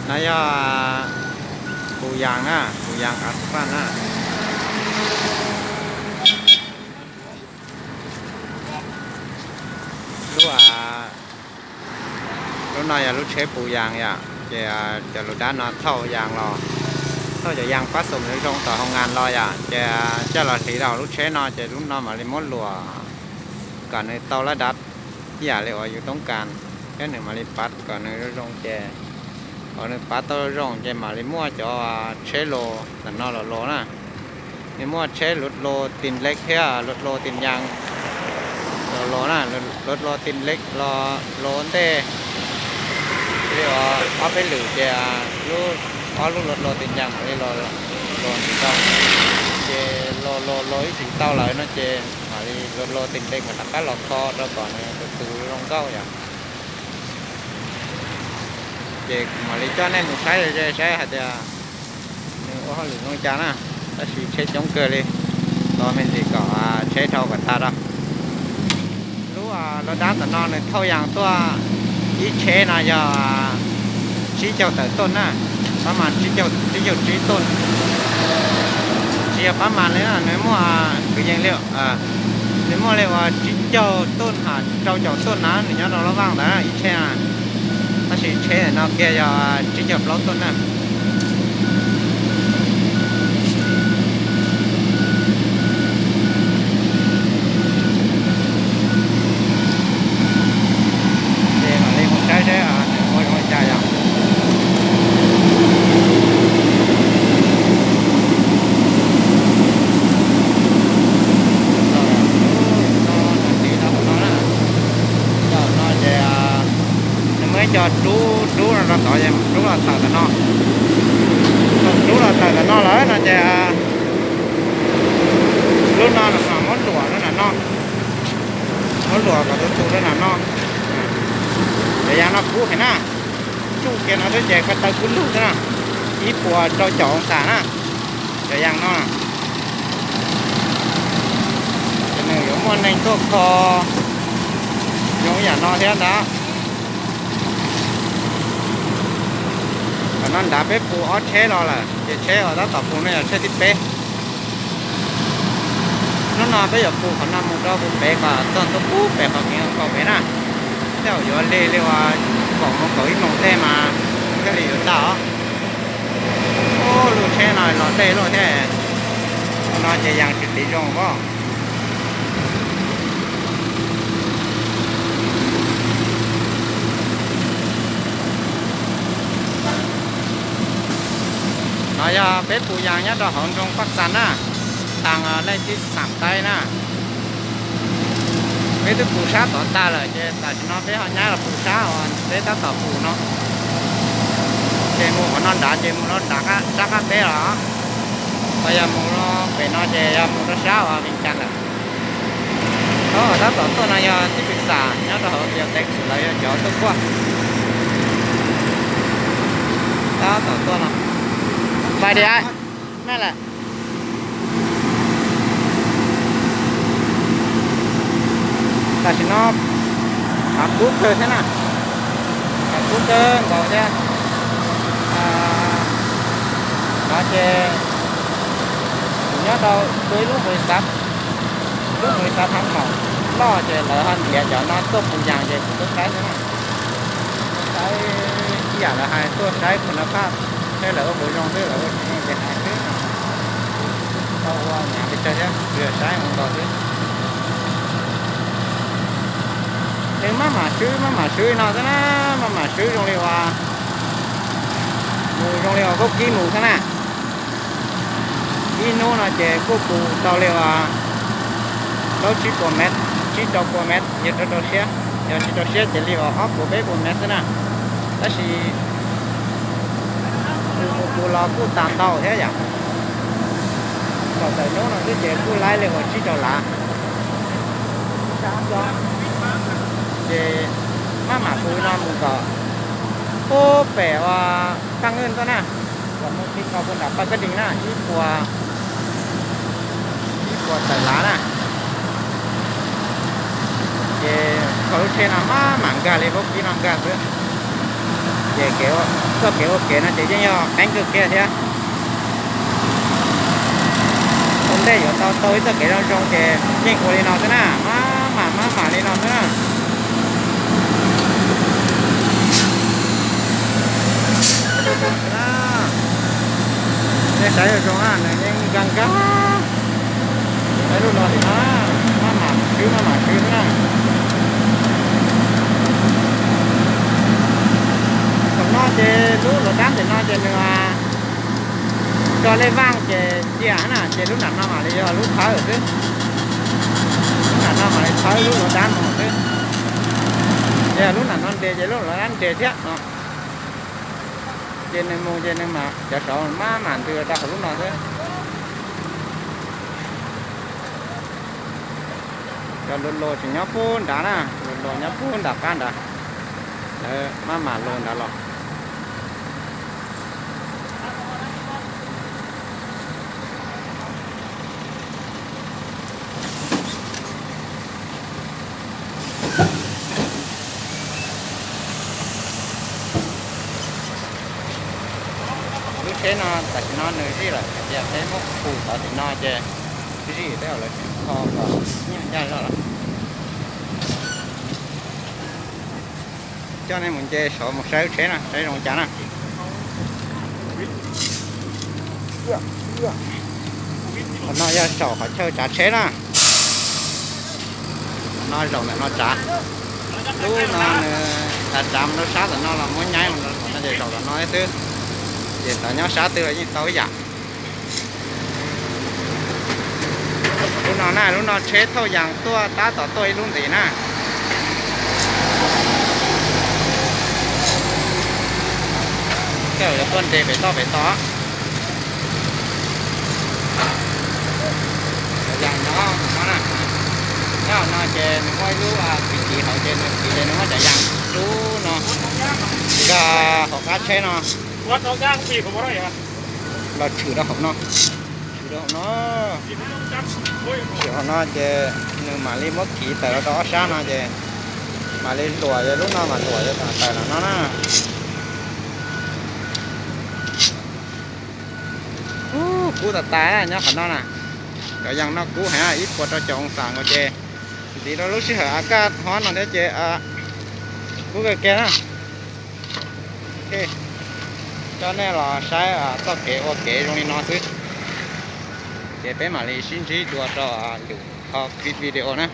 No yog Pus Yaas na, Pus Yaas Asphalt na. Lub, lub no yog lub tsheb Pus Yaas yom, ces cov lus dab no thauj yaas los, thauj cov yaas pab xum zoo zoo tom hoo ngas los yom, ces coj los hliv rau hauv lub tsheb no, ces lub no mam li muab luam kom nws tau lab dab ib yam li uas yus toob kas, thiab nws mam li pav kom nws zoo zoo ces, thaum nws pav tau zoo ces mam li muaj cov tsheb los ntawm no los los na. Nws muaj tsheb luv los tis lek thiab luv los tis yaas los los na, luv los tis lek los los ntej li ob peb lwm ces lub, ob lub luv los tis yaas mam li los los ntxiv tau. Ces los los los ib chim tau lawm no ces mam li luv los tis lek mas rov qab los kho rau kom nws tus tus zoo nkauj yom. Ces kuv mam li coj nej mus saib ze saib hais tias nws ua hauj lwm zoo cas na. Tab sis tsheb coob kawg li, tos me ntsis kom tsheb dhau kom tag rau. Lub lab dab ntawm no nws thauj yaas tuaj ib tsheb no yog tsib caug tawm tooj na, pab mas tsib caug tsib tooj. Tsis yog pab mas li na, nws muaj kwv yees li, nws muaj li uas tsib caug tooj ha rau caum tooj na, nws nyob rau lab vaj ntawd ib tsheb na. Tab sis tsheb ntawm no kiag yog tsib caug plaub tooj na. Ces mam li mus saib seb nws ua zoo li cas yom. No ces nws muaj ib co rub rub no rau tod es rub los tawm tom no. Thaum rub los tawm tom no lawm no ces lub no muab luam rau nram no, muab luam kom tus tus rau nram no. Cov yaas no kub heev na, tsuj kiag no xwb ces ko taw kub lug xwb na, ib puas rau caum oo xas na, cov yaas no. Ces nws yuav muaj neeg tuaj kho zoo ib yam no thiab ntag. Qhov no nrad peb pus ob tsheb los lawm ces tsheb uas tab tom pus no yog tsheb thib peb. Hnub no peb yuav pus qhov no mus rau pem kom txog ntua pub pem qhov kev nkaus pem na. Tej zaum yuav lig li uas kaum moos kaum ib moos tej mas thiaj li yuav tag os. Lub tsheb no los tej luaj thiab, no ces yaas tsis tiv zoo pob. No yog peb pus yaas nyob rau hauv nroog Paj Xas na, thav leej thib xam taib na. Peb twb pus sab tod tag lawm ces tam sim no peb ho nyab los pus sab uas peb tab tom pus no. Ces mus qhov no nrad ces mus rau nram sab qab teb los, los yog mus rau pem no ces yog mus rau sab uas Vees Cas lawm. Tab tom tuaj no yog tib pis xam nyob rau hauv tias tev xwm lawv yog cov tuaj kuaj. Tab tom tuaj no, pais diam, me lawm. Tam sim no hav kub kawg thiab na, hav kub kawg nkaus thiab. No ces kuv nyob rau tus ib lub npawg xav, lub npawg xav hav maum loj ces lawv ho ntiav cov no tuaj pus yaas ces kuv tuaj saib xwb na. Tuaj saib ib yam lawv hais tuaj saib kuv no qab, saib lawv ua puas zoo xwb, lawv ua tsis zoo ces hais xwb no. Tau ua nyav pes tsawg thiab, tsuas yog saib mus nkaus xwb. Nws maj mam swb maj mam swb no xwb na, maj mam swb zoo li uas, mus zoo li uas vaub kib mus xwb na. Ib hnub no ces kuj pus tau li uas plaub tsib puas mev, tsib rau puas mev yog rau rau siab, yog tsis rau siab ces li uas ob puas peb puas mev xwb na. Tab sis pus mus pus los kuj tas ntau thiab yom. Thaum tawm hnub no xwb ces kuj laib li uas tsib rau lav. Ces maj mam pus no mus kom pub pem uas Paj Nkeej tuaj na, kom mus ti nkaus puag nram Paj Kab Dees na, ib puas, ib puas tawm lav na. Ces kho lub tsheb no maj mam nkag li vaub kib no nkag xwb. Ces txoj kev ua kev no ces yeej yog qeeb kawg kiag thiab. Ua ntej yuav tau tau ib txoj kev zoo zoo ces yeej ua li no xwb na, maj mam maj mam li no xwb na. Nej saib zoo zoo na, nws yeej nkag nkag. Saib lub no tim no, maj mam swb maj mam swb xwb na. Thaum no ces lub luav dab ntawm no ces nws tso lej vaj ces cia na, ces lub nram no mam li yog lub thawb xwb. Lub nram no mam li thawb lub luav dab mus xwb. Ces lub nram no nres ces lub luav dab nres thiab no. Ces nws mus ces nws mam cov saud maj mam ntws rau hauv lub no xwb. Cov luav luas tseem nyob pub nrad na, luav luas nyob pub nram qab nrad, lawv maj mam luas nrad los. Lub tsheb no tam sim no nws zij lawm, hais tias peb muab pus tod tim no ces zij, tej zaum lawv tseem kho kom nyiaj ncaj zog lawm. Coj nej mus nce saud mus saib lub tsheb na, saib zoo cas na. Qhov no yog saum qhov chaw tsav tsheb na. Qhov no zaum ntawm no tsav. Lub no nws tsav tsav mus rau sab ntawm no los muab nyaib mus rau tom no ces zaum tom no xwb. Ces xav nyob sab twg los yeej tau ib yam. Lub no na, lub no tsheb thauj yas tuaj tab tom tuaj ib lub ntxiv na. Tej zaum yuav tuaj nres pem toj pem tod. Cov yas nyob no na, nyob no ces nws muaj ib lub txiv kiv hauv ces nws kiv ces nws muab cov yas lub no nkag hauv qab tsheb no los tshwm rau hauv no. Tshwm rau hauv no, tshwm hauv no ces nws mam li muab kiv tawm los rau ob sab no ces mam li luam, lub no mas luam tawm los no na. Ub, kub tas tas nyob qhov no na. Cov yas no kub heev, ib puas rau caum oo xam nkaus ces ntxiv rau lub sij hawm a kaj hov no thiab ces kub kawg kiag na. Coj nej los saib txoj kev ua kev zoo li no xwb, ces peb mam li sib ntsib dua rau lwm qhov clip video na.